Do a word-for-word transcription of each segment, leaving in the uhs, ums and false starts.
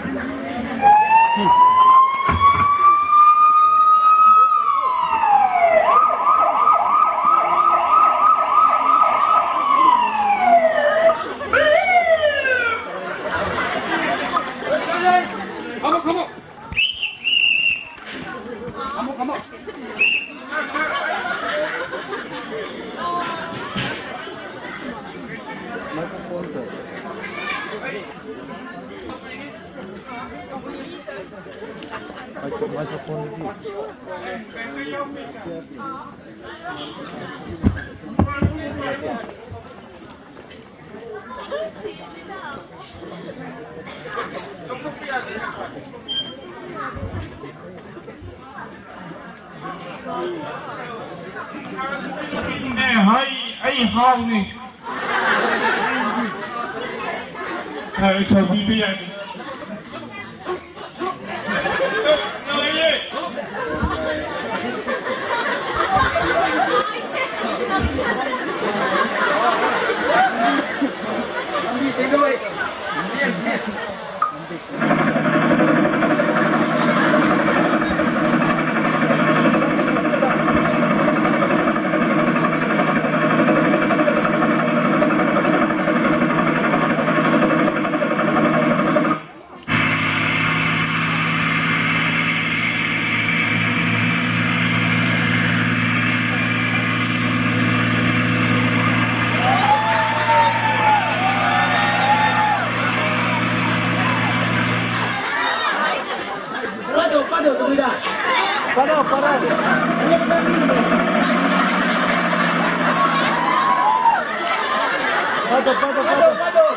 Come on, come on. Come on, come on. Microphone ko. Micro-, microphone ko. ꯑꯦ, ꯍꯩ, ꯑꯩ ꯍꯥꯎꯅꯤ꯫ ꯈꯔ ꯁꯧꯕꯤꯕ ꯌꯥꯅꯤ꯫ Pado, pado, tumida. Pado, pado. Pado, pado, pado.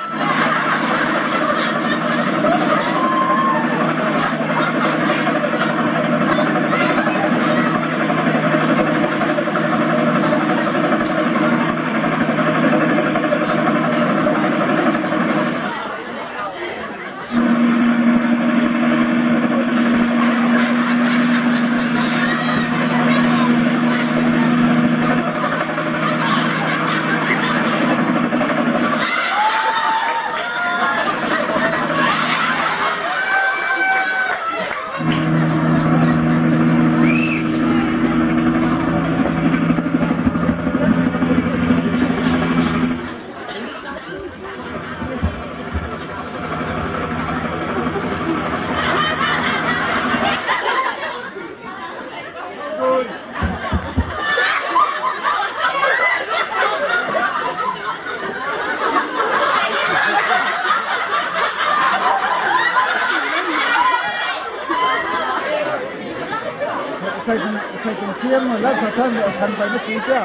ꯁꯦꯝꯃ ꯂꯥꯏ ꯁꯥꯊꯔ action ꯄꯥꯏꯕ ꯁꯨꯡꯆ꯫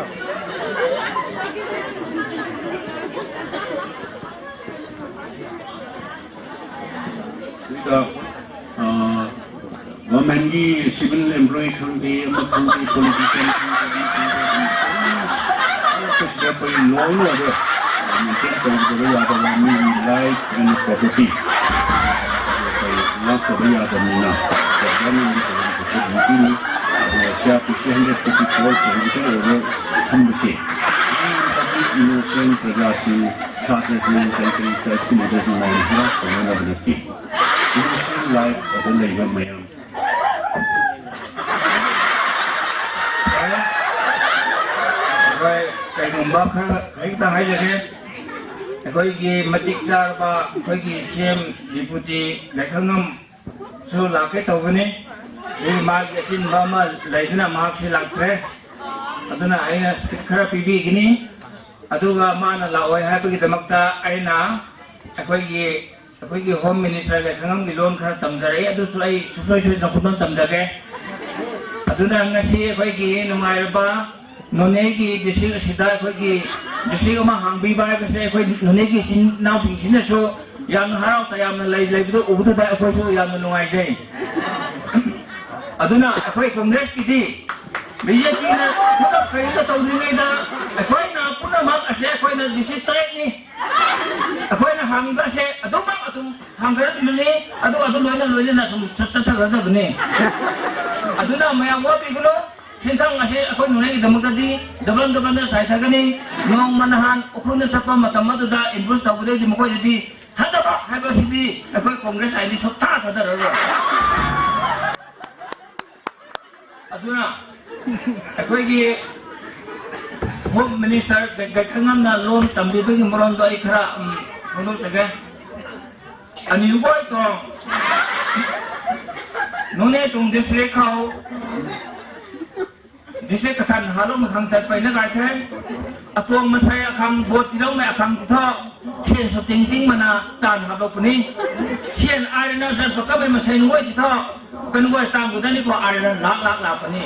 ꯑꯗꯨꯗ, ꯑ, ꯒꯚꯔꯟꯃꯦꯟꯒꯤ ꯁꯤꯚꯤꯜ ꯑꯦꯝꯄ꯭ꯂꯣꯌꯤ ꯈꯪꯗꯦ, ꯑꯃ ꯈꯪꯗꯦ, ꯄꯣꯂꯤꯇꯤꯁꯤꯌꯥꯟ ꯈꯪꯗꯦ, ꯑꯃ ꯈꯪꯗꯦ, ꯑꯗꯨꯝ ꯁꯤꯗ ꯑꯩꯈꯣꯏ ꯂꯣꯏꯅ ꯑꯗꯣ ꯃꯦꯟꯇꯦꯟ ꯇꯧꯗꯕ ꯌꯥꯗꯕ ꯃꯤꯒꯤ ꯂꯥꯏꯐ ꯑꯦꯟ ꯄ꯭ꯔꯣꯄꯔꯇꯤ ꯑꯩꯈꯣꯏ ꯉꯥꯛꯇꯕ ꯌꯥꯗꯕꯅꯤꯅ ꯒꯚꯔꯟꯃꯦꯟꯒꯤ ꯇꯧꯐꯝ ꯊꯣꯛꯄ ꯑꯗꯨꯝ ꯄꯤꯅꯤ꯫ ꯑꯗꯨꯒ ꯁꯤ ꯑꯥꯔ ꯄꯤ ꯁꯤ ꯍꯟꯗ꯭ꯔꯦꯠ ꯐꯣꯔꯇꯤ ꯐꯣꯔ ꯄ꯭ꯔꯣꯚꯤꯖꯟ ꯑꯣꯏꯕ ꯊꯝꯕꯁꯦ ꯄꯕ꯭ꯂꯤꯛ ꯏꯅꯣꯁꯦꯟ ꯄ꯭ꯔꯖꯥꯁꯤꯡ ꯁꯥꯇ꯭ꯔꯁꯤꯡ ꯀꯔꯤ ꯀꯔꯤ ꯆꯔꯆꯀꯤ ꯂꯤꯗꯔꯁꯤꯡ ꯃꯌꯥꯝ ꯍꯔꯥꯁ ꯇꯧꯅꯅꯕ ꯅꯠꯇꯦ꯫ ꯏꯅꯣꯁꯦꯟ ꯂꯥꯏꯐ ꯑꯗꯨ ꯂꯩꯕ ꯃꯌꯥꯝ꯫ ꯑꯩꯈꯣꯏ ꯀꯩꯒꯨꯝꯕ ꯈꯔ ꯈꯖꯤꯛꯇꯪ ꯍꯥꯏꯖꯒꯦ꯫ ꯑꯩꯈꯣꯏꯒꯤ ꯃꯇꯤꯛ ꯆꯥꯔꯕ ꯑꯩꯈꯣꯏꯒꯤ ꯁꯤ ꯑꯦꯝ ꯗꯤꯄꯨꯇꯤ ꯂꯩꯈꯪꯉꯝꯁꯨ ꯂꯥꯛꯀꯦ ꯇꯧꯕꯅꯤ꯫ ꯑꯗꯒꯤ ꯃꯥꯒꯤ ꯑꯆꯤꯟꯕ ꯑꯃ ꯂꯩꯗꯨꯅ ꯃꯍꯥꯛꯁꯤ ꯂꯥꯛꯇ꯭ꯔꯦ꯫ ꯑꯗꯨꯅ ꯑꯩꯅ ꯈꯔ ꯄꯤꯕꯤꯒꯅꯤ꯫ ꯑꯗꯨꯒ ꯃꯥꯅ ꯂꯥꯛꯑꯣꯏ ꯍꯥꯏꯕꯒꯤꯗꯃꯛꯇ ꯑꯩꯅ ꯑꯩꯈꯣꯏꯒꯤ, ꯑꯩꯈꯣꯏꯒꯤ ꯍꯣꯝ ꯃꯤꯅꯤꯁꯇꯔꯒ ꯈꯪꯉꯝꯒꯤ ꯂꯣꯟ ꯈꯔ ꯇꯝꯖꯔꯛꯏ, ꯑꯗꯨꯁꯨ ꯑꯩ ꯁꯨꯡꯁꯣꯏ ꯁꯣꯏꯗꯅ ꯈꯨꯗꯣꯜ ꯇꯝꯖꯒꯦ꯫ ꯑꯗꯨꯅ ꯉꯁꯤ ꯑꯩꯈꯣꯏꯒꯤ ꯅꯨꯡꯉꯥꯏꯔꯕ ꯅꯣꯅꯦꯒꯤ ꯗꯤꯁꯇ꯭ꯔꯤꯛ ꯑꯁꯤꯗ ꯑꯩꯈꯣꯏꯒꯤ ꯗꯤꯁꯇ꯭ꯔꯤꯛ ꯑꯃ ꯍꯥꯡꯕꯤꯕ ꯍꯥꯏꯕꯁꯦ ꯑꯩꯈꯣꯏ ꯅꯣꯅꯦꯒꯤ ꯏꯆꯤꯟ ꯏꯅꯥꯎꯁꯤꯡꯁꯤꯅꯁꯨ ꯌꯥꯝꯅ ꯍꯔꯥꯎ ꯇꯌꯥꯝꯅ ꯂꯩ-, ꯂꯩꯕꯗꯨ ꯎꯕꯗꯨꯗ ꯑꯩꯈꯣꯏꯁꯨ ꯌꯥꯝꯅ ꯅꯨꯡꯉꯥꯏꯖꯩ꯫ ꯑꯗꯨꯅ ꯑꯩꯈꯣꯏ ꯀꯣꯡꯒ꯭ꯔꯦꯁꯀꯤꯗꯤ ꯕꯤ ꯖꯦ ꯄꯤꯅ ꯊꯕꯛ ꯀꯔꯤꯝꯇ ꯇꯧꯗ꯭ꯔꯤꯉꯩꯗ ꯑꯩꯈꯣꯏꯅ ꯄꯨꯝꯅꯃꯛ ꯑꯁꯦ ꯑꯩꯈꯣꯏꯅ ꯗꯤꯁꯇ꯭ꯔꯤꯛ ꯇꯔꯦꯠꯅꯤ꯫ ꯑꯩꯈꯣꯏꯅ ꯍꯥꯡꯉꯤꯕ ꯑꯁꯦ ꯑꯗꯨꯃꯛ ꯑꯗꯨꯝ ꯍꯥꯡꯒꯗꯕꯅꯤ꯫ ꯑꯗꯨ, ꯑꯗꯨ ꯂꯣꯏꯅ, ꯂꯣꯏꯅꯅ ꯁꯨꯝ ꯆꯠ-, ꯆꯠꯊꯒꯗꯕꯅꯤ꯫ ꯑꯗꯨꯅ ꯃꯌꯥꯝ ꯋꯥꯕꯤꯒꯅꯨ꯫ ꯁꯦꯟꯊꯪ ꯑꯁꯦ ꯑꯩꯈꯣꯏ ꯅꯣꯅꯦꯒꯤꯗꯃꯛꯇꯗꯤ ꯗꯕꯜ ꯗꯕꯜꯗ ꯆꯥꯏꯊꯒꯅꯤ꯫ ꯅꯣꯡꯃ ꯅꯍꯥꯟ ꯎꯈ꯭ꯔꯨꯜꯗ ꯆꯠꯄ ꯃꯇꯝ ꯑꯗꯨꯗ ꯑꯦꯝꯕꯨꯁ ꯇꯧꯕꯗꯩꯗꯤ ꯃꯈꯣꯏꯗꯗꯤ ꯊꯥꯗꯕ ꯍꯥꯏꯕꯁꯤꯗꯤ ꯑꯩꯈꯣꯏ ꯀꯣꯡꯒ꯭ꯔꯦꯁ ꯍꯥꯏꯗꯤ ꯁꯨꯛꯊꯥ ꯊꯥꯗꯔꯔꯣꯏ꯫ ꯑꯗꯨꯅ ꯑꯩꯈꯣꯏꯒꯤ ꯍꯣꯝ ꯃꯤꯅꯤꯁꯇꯔ ꯒ-, ꯒ-, ꯈꯪꯉꯝꯅ ꯂꯣꯟ ꯇꯝꯕꯤꯕꯒꯤ ꯃꯔꯣꯟꯗꯣ ꯑꯩ ꯈꯔ, ꯎꯝ, ꯐꯣꯡꯗꯣꯛꯆꯒꯦ꯫ ꯑꯅꯤꯎꯒꯣꯏ ꯇꯣꯡ ꯅꯣꯅꯦ ꯇꯨꯡ ꯗꯤꯁꯇ꯭ꯔꯤꯛ ꯈꯥꯎ ꯗꯤꯁꯇ꯭ꯔꯤꯛ ꯀꯊꯟ ꯍꯥꯂꯣ ꯃꯈꯪ ꯇꯠꯄꯩꯅ ꯒꯥꯏꯊꯦ꯫ ꯑꯇꯣꯡ ꯃꯁꯥꯏ ꯑꯈꯪ ꯕꯣꯠ ꯇꯤꯔꯧꯃꯩ ꯑꯈꯪ ꯇꯤꯊꯣꯛ꯫ ꯁꯦꯟ ꯁꯨ ꯇꯤꯡ ꯇꯤꯡ ꯃꯅꯥ ꯇꯥꯟ ꯍꯥꯞꯂꯛꯄꯅꯤ꯫ ꯁꯦꯟ ꯑꯥꯏꯔꯅ ꯗ꯭ꯔꯒ ꯀꯃꯩ ꯃꯁꯩ ꯅꯨꯡꯉꯣꯏ ꯇꯤꯊꯣꯛ꯫ ꯀꯩꯅꯣ ꯇꯥꯡꯕꯗꯅꯤꯀꯣ ꯑꯥꯔ ꯂꯥꯛ ꯂꯥꯛ ꯂꯥꯛꯄꯅꯤ꯫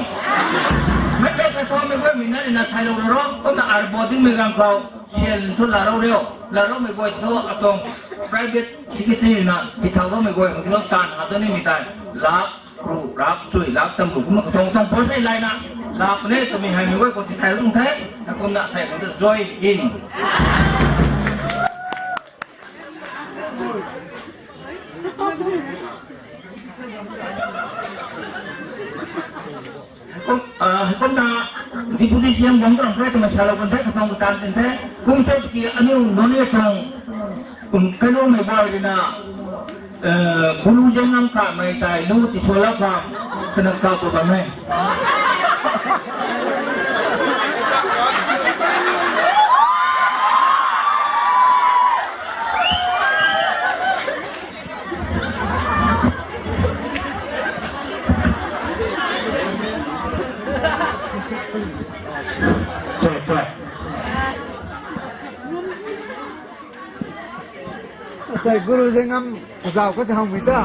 ꯃꯦ ꯄꯦ ꯀꯊꯣ ꯃꯦ ꯀꯣꯏ ꯃꯤꯅ ꯏꯅ ꯊꯥꯏ ꯂꯧꯔꯣ ꯀꯣꯟꯅ ꯑꯥꯔ ꯕꯣꯗꯤꯡ ꯃꯦꯒꯥꯝ ꯈꯥꯎ ꯁꯦꯜ ꯊꯨ ꯂꯥꯔꯧꯔꯦ꯫ ꯂꯥꯔꯧ ꯃꯦ ꯀꯣꯏ ꯊꯣ ꯑꯇꯣꯡ ꯄ꯭ꯔꯥꯏꯚꯦꯠ ꯁꯦꯀ꯭ꯔꯦꯇꯔꯤꯅ ꯏꯊꯧꯔꯣ ꯃꯦ ꯀꯣꯏ ꯍꯧꯖꯤꯛ ꯇꯥꯟ ꯍꯥꯗꯅꯤ ꯃꯤꯇꯥꯏ ꯂꯥꯛ ꯔꯨ ꯔꯥꯛ ꯆꯨꯏ ꯂꯥꯛ ꯇꯝ ꯔꯨ ꯀꯨꯝ ꯊꯣꯡ ꯊꯣꯡ ꯄꯣꯁ ꯂꯩ ꯂꯥꯏꯅ ꯂꯥꯛꯄꯅꯦ ꯇꯃꯤ ꯍꯥꯏ ꯃꯦ ꯀꯣꯏ ꯀꯣ ꯊꯤ ꯊꯥꯏ ꯂꯨꯡ ꯊꯥꯏ ꯅꯀꯣꯝꯅ ꯁꯥꯏ ꯈꯣꯡꯗ ꯖꯣꯏꯟ ꯏꯟ꯫ ꯍꯩꯀꯣꯝ-, ꯑ, ꯍꯩꯀꯣꯝꯅ Deputy C M ꯕꯣꯝ ꯇꯧꯔꯝꯈ꯭ꯔꯦ, ꯇꯨꯃ ꯁꯥꯂꯣ ꯀꯟꯊꯦ, ꯈꯇꯣꯡ ꯀꯇꯥꯟ ꯀꯟꯊꯦ, ꯀꯨꯝꯆꯠꯀꯤ ꯑꯅꯤꯎ ꯅꯣꯅꯦ ꯊꯣꯡ, ꯀꯨꯝ ꯀꯩꯅꯣ ꯃꯩ ꯕꯥꯔꯤꯅ, ꯑ, ꯒꯨꯔꯨ ꯖꯦꯡꯉꯝ ꯀꯥ ꯃꯩ ꯇꯥꯏ, ꯂꯨ ꯇꯤꯁꯣꯂ ꯀꯥ, ꯀꯅ ꯀꯥ ꯀꯣ ꯀꯃꯦ꯫ Asai guru jengam kazao ko sa hong misa.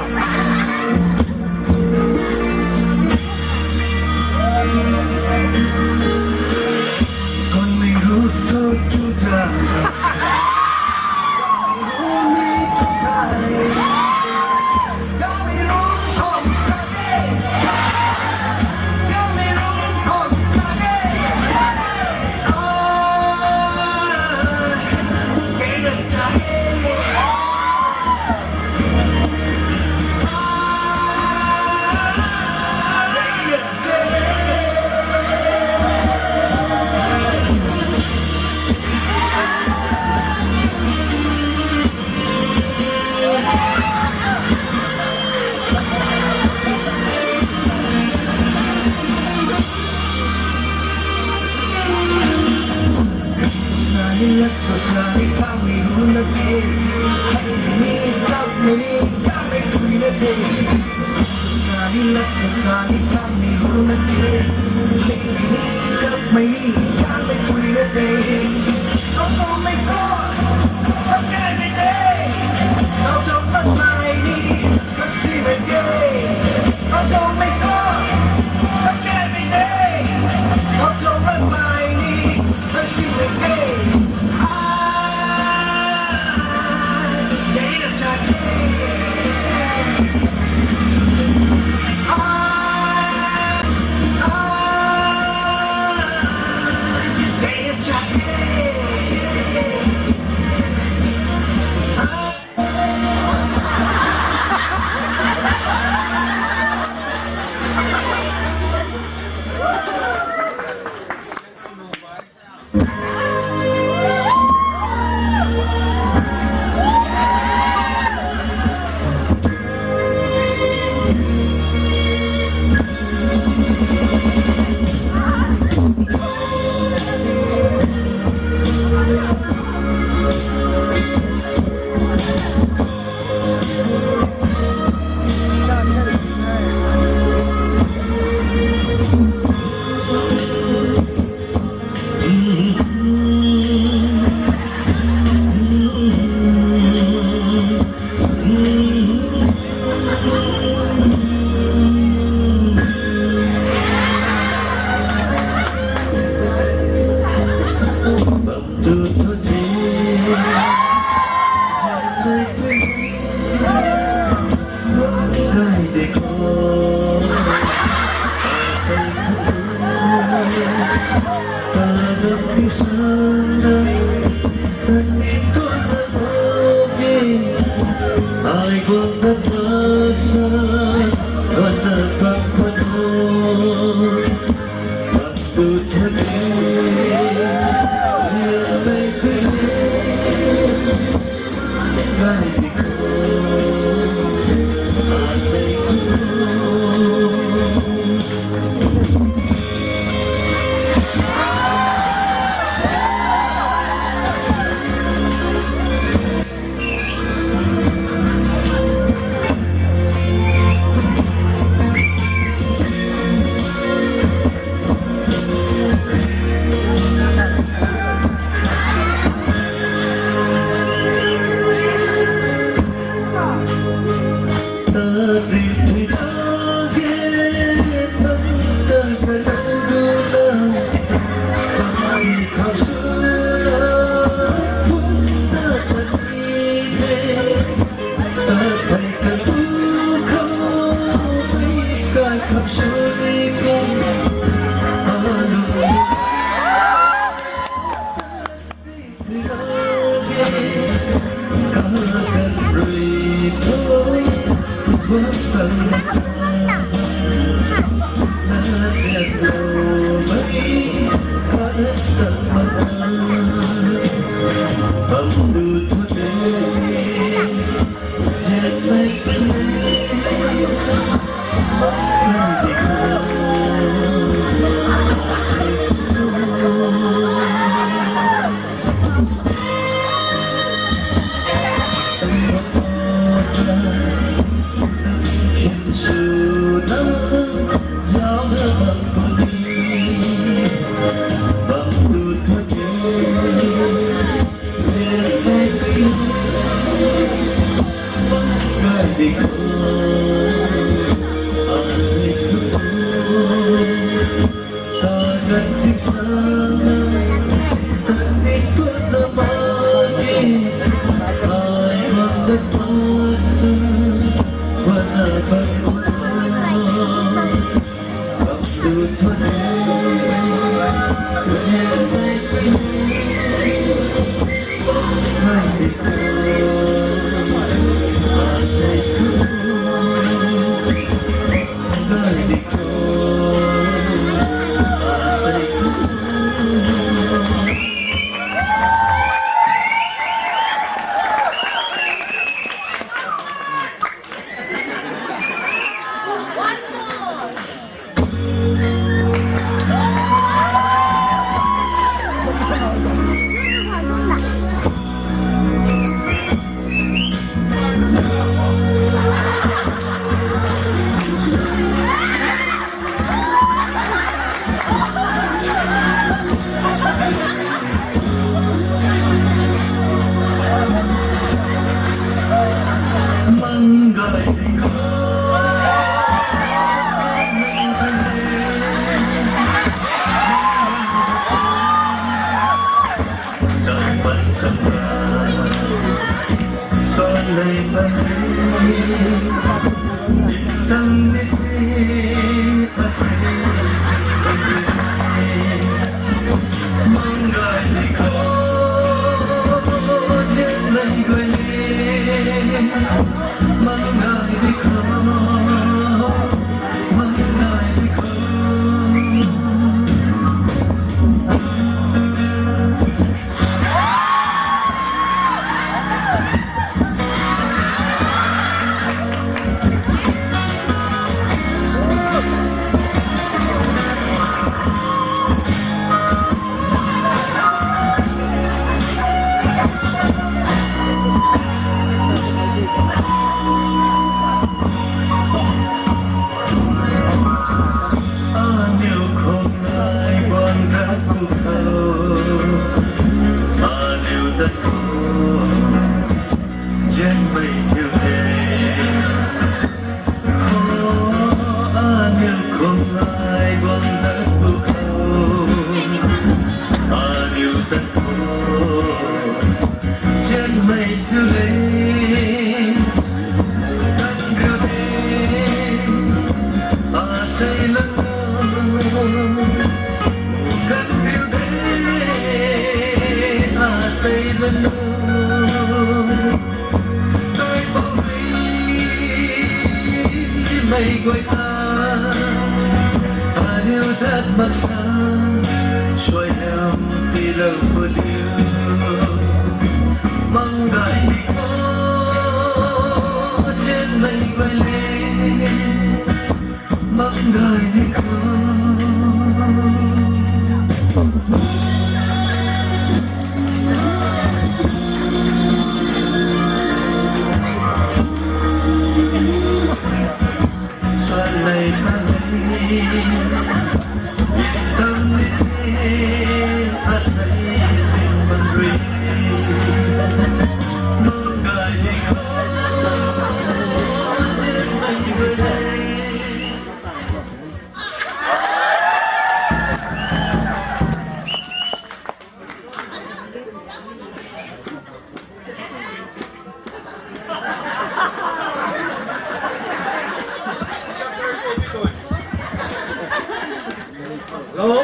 Hello.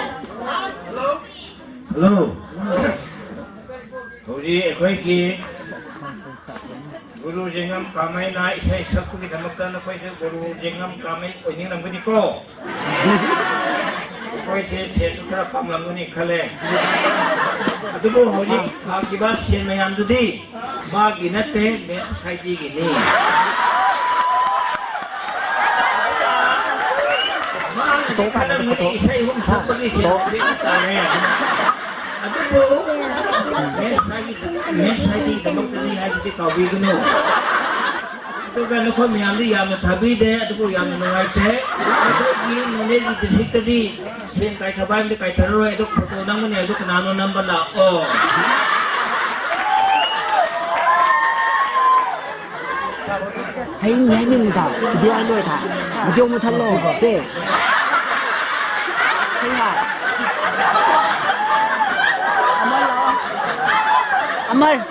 Hello. ꯍꯧꯖꯤꯛ ꯑꯩꯈꯣꯏꯒꯤ ꯒꯨꯔꯨ ꯖꯤꯉꯝ ꯀꯥꯃꯩꯅ ꯏꯁꯩ ꯁꯛꯄꯒꯤꯗꯃꯛꯇ ꯅꯈꯣꯏꯁꯨ ꯒꯨꯔꯨ ꯖꯤꯉꯝ ꯀꯥꯃꯩ ꯑꯣꯏꯅꯤꯡꯂꯝꯒꯅꯤꯀꯣ꯫ ꯑꯩꯈꯣꯏꯁꯦ ꯁꯦꯟꯁꯨ ꯈꯔ ꯄꯥꯝꯂꯝꯒꯅꯤ ꯈꯜꯂꯦ꯫ ꯑꯗꯨꯕꯨ ꯍꯧꯖꯤꯛ ꯐꯪꯈꯤꯕ ꯁꯦꯟ ꯃꯌꯥꯝꯗꯨꯗꯤ ꯃꯥꯒꯤ ꯅꯠꯇꯦ, ꯃꯦꯟ ꯁꯣꯁꯥꯏꯇꯤꯒꯤꯅꯤ꯫ ꯃꯥꯅꯗꯤ ꯈꯜꯂꯝꯒꯅꯤ, ꯏꯁꯩ ꯑꯍꯨꯝ ꯁꯛꯄꯒꯤ ꯁꯦꯟ ꯇꯥꯔꯦ꯫ ꯑꯗꯨꯕꯨ ꯃꯦꯟ ꯁꯣꯁꯥꯏꯇꯤ, ꯃꯦꯟ ꯁꯣꯁꯥꯏꯇꯤꯒꯤꯗꯃꯛꯇꯅꯤ ꯍꯥꯏꯕꯗꯤ ꯀꯥꯎꯕꯤꯒꯅꯨ꯫ ꯑꯗꯨꯒ ꯅꯈꯣꯏ ꯃꯌꯥꯝꯗꯤ ꯌꯥꯝꯅ ꯊꯥꯕꯤꯗꯦ, ꯑꯗꯨꯕꯨ ꯌꯥꯝꯅ ꯅꯨꯡꯉꯥꯏꯇꯦ꯫ ꯑꯩꯈꯣꯏꯒꯤ ꯅꯣꯅꯦꯒꯤ ꯗꯤꯁꯇ꯭ꯔꯤꯛꯇꯗꯤ ꯁꯦꯟ ꯀꯥꯏꯊꯕ ꯍꯥꯏꯕꯗꯤ ꯀꯥꯏꯊꯔꯔꯣꯏ, ꯑꯗꯨ ꯐꯣꯇꯣ ꯅꯝꯒꯅꯤ, ꯑꯗꯨ ꯀꯅꯥꯅꯣ ꯅꯝꯕ ꯂꯥꯛꯑꯣ꯫ ꯍꯌꯦꯡ ꯍꯌꯦꯡ ꯊꯥ, ꯚꯤꯗꯤꯑꯣ ꯑꯃ ꯊꯥ, ꯚꯤꯗꯤꯑꯣ ꯑꯃ ꯊꯜꯂꯣ꯫ ꯁꯦ꯫ ꯑꯃꯔ꯫